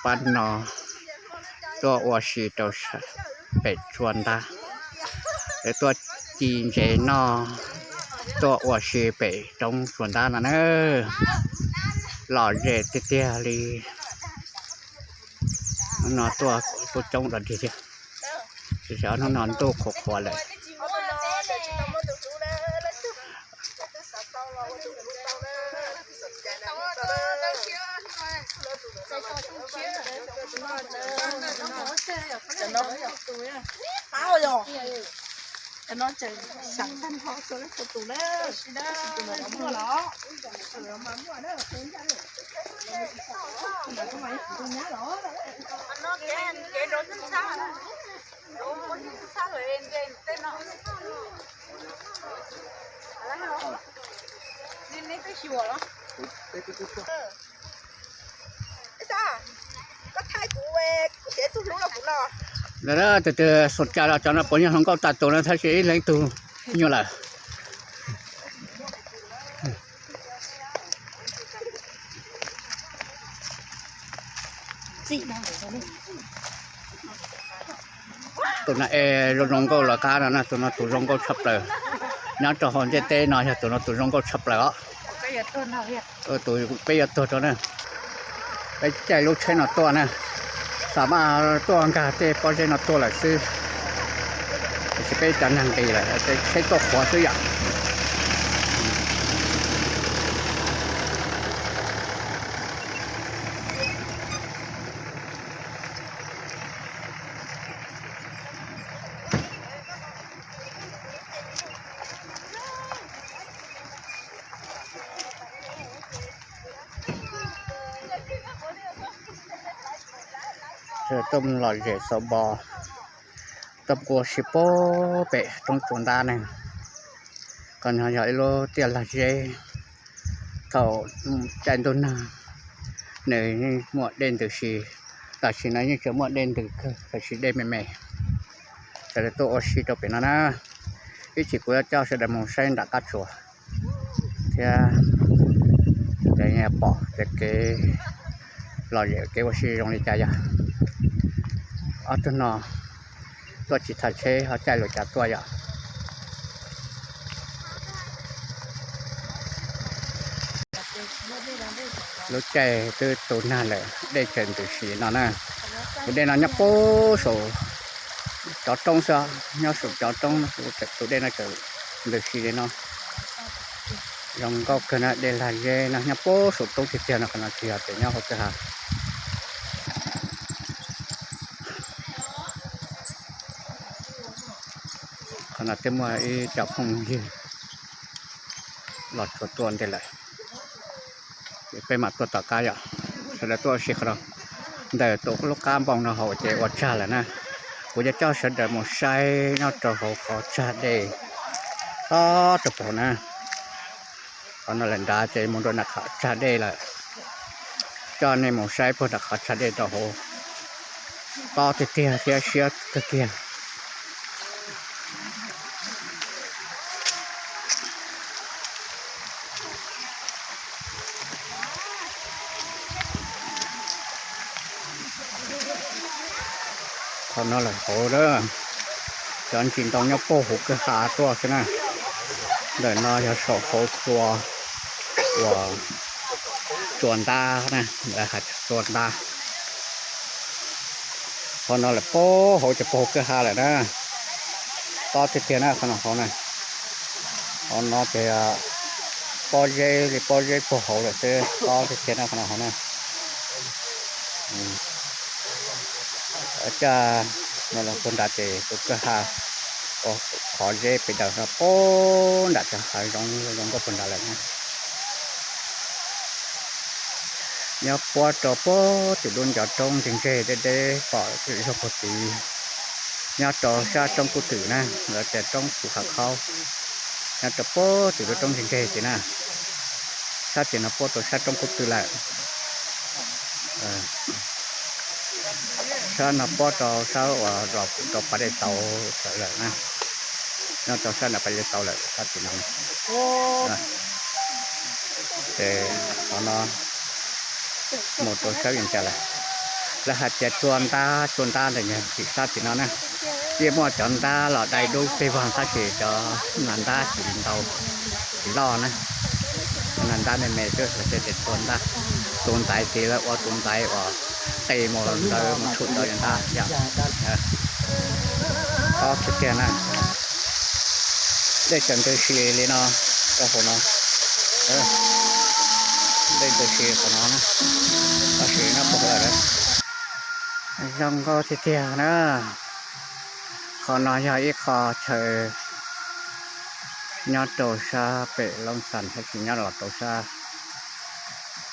pab no tuaj ua si rau pem tsua ntab, tuaj ci ntses noj, tuaj ua si pem roob tsua ntab no na. Lom zem tiag tiag li. Hnub no tuaj kuj coob dog dig thiab, tsis xyov hnub no ntuj qhuav qhuav lawm. Lawv tus twg xum cas los cov no puav leej hluas nkauj tas tus no tab sis ib leeg tug nyuaj lawm. Tus no es zoo zoo nkauj los qab no na, tus no tus zoo nkauj tshaj plaws. Nyob rau hauv ntiaj teb no yog tus no tus zoo nkauj tshaj plaws os. Tus peb yuav tuag rau na. Peb caij lub tsheb no tuaj na, xav mas tuaj nkag tej pob zeb no tuaj lawm xwb, tiam sis peb cov neeg nqis lawm, tsheb tuaj qhuav xwb yom. Tuaj mus lom zem xauv npo, tuaj ua si puag pem roob tsua ntab ne. Qhov no yog ib lub tiaj lag zeb. Thaum caij ntuj nag nws yeej muaj dej ntws si, tam sim no yeej tseem muaj dej ntws kawg, tab sis dej me me. Sawv daws tuaj ua si rau pem no na. Ib chim kuv yuav coj sawv daws mus saib nram qab tsuas thiab, pom tias kev lom zem kev ua si zoo li cas yog. Ob tug no tuaj tsis txhais tsheb ho caij lus cas tuaj yom. Lub caij twb tu nag lawm, dej tseem ntws si no na. Tus dej no nyob puag saum cov roob xwb, nyob saum cov roob, tus dej no tseem ntws si li no. Zoo nkauj kawg na, dej lag zeb no nyob puag saum roob tiag tiag no, qhov no tsis yog tias nyob hauv kwj ha. Qhov no twb muaj ib co phooj ywg los txhua tuaj nte lawm, ces peb mam tuaj tom qab yom. Sawv daws tuaj ua si qhov no, ntawm tus lub qab npoo no hauv ces ua tsag lawm na. Kuv yuav coj sawv daws mus saib nyob rau hauv qhov tsag dej tob rau puag na. Qhov no lawm nrad ces mus rau nram qhov tsag dej lawm. Coj nej mus saib puag nram qhov tsag dej rau hauv, tob tiag tiag thiab siab kawg kiag. Qhov no lawm hauv a, cov ntsis ntoo nyob puag hauv kwj ha tuaj xwb na. Ntawm no yog saum hauv tsua uas tsua ntab na, lawv hais tsua ntab. Qhov no lawm puag hauv ces puag hauv kwj ha lawm na. Tob tiag tiag na qhov no hauv na. Qhov no ces pob zeb li pob zeb puag hauv lawm xwb, tob tiag tiag na qhov no hauv na. Caj no los puag nrad ces tus kwj ha uas qhov zeb pes daws no puag nram cov hav zoov zoo nkauj puag nrad lawm na. Nyob puag rau puag tim lub ncov roob ntseg ntseg deb deb pom zog puag tid. Nyob rau sab roob kub twm na, lawv tias roob Pus Khav Khaub. Nyob rau puag tim lub roob ntseg ntseg tid na. Sab tim no puab rau sab roob kub twm lawm. Sab no puab rau sab uas los rau pas dej tauv lawm na. Nyob rau sab nram pas dej tauv lawm sab tim no. Ces qhov no mus rau sab Vias Cas lawm. Lawv hais tias tsua ntab tsua ntab ntawm nyuag tim sab tim no na, thiaj muaj cov ntab los dai dub pes vog tab sis cov nas ntab tsis ntau, tsis loj na. Cov nas ntab me me xwb, lawv thiaj tias tsua ntab. Tus ntaiv tid lawv ua tus ntaiv uas qe mus ntawd mus tshum cov ntab yom. Tob tiag tiag na. Dej tseem ntws si li no rau hauv no. Dej ntws si qhov no na, tab sis nyob puag hauv lawm. Zoo nkauj tiag tiag na. Qhov no yog ib qho chaw nyob rau sab pem Loob Xas, tab sis nyob los rau sab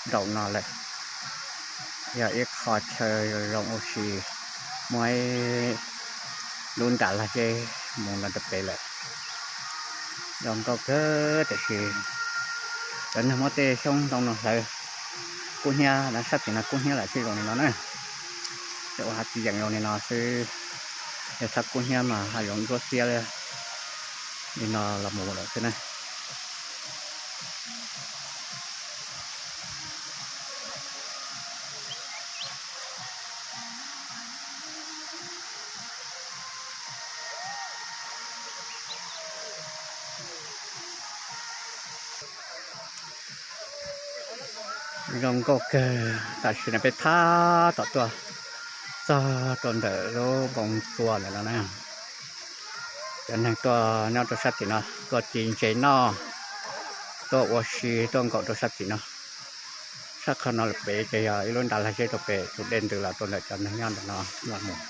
nraum no lawm. Yog ib qho chaw zoo ua si, muaj ib lub nram lag zeb mus no rau pem lawm. Zoo nkauj kawg tiam sis cov neeg muab tej xyoob ntoo no hlawv kub hnyiab, sab tim no kub hnyiab lawm thiaj zoo li no na. Ces ua hais tsis yeem zoo li no xwb, yog txhob kub hnyiab mas haj zoo ntsuab xiab li no los mus lawm xwb na. Zoo nkauj kawg, tam sim no peb thab tom tuaj txog rau ntawm lub npoo tsua ntawm no na. Cov neeg tuaj nyob rau sab tim no tuaj ci ntses noj, tuaj ua si tuaj nkaum rau sab tim no. Sab qhov no lawm pem ces yog ib lub nram lag zeb rau pem, tus dej ntws los rau ntawm cov neeg nyob ntawm no los mus.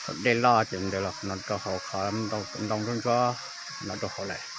Thaum dej loj ces ntws los no rau hauv qhov ntoo ntsuab ntsuab no rau hauv lawm.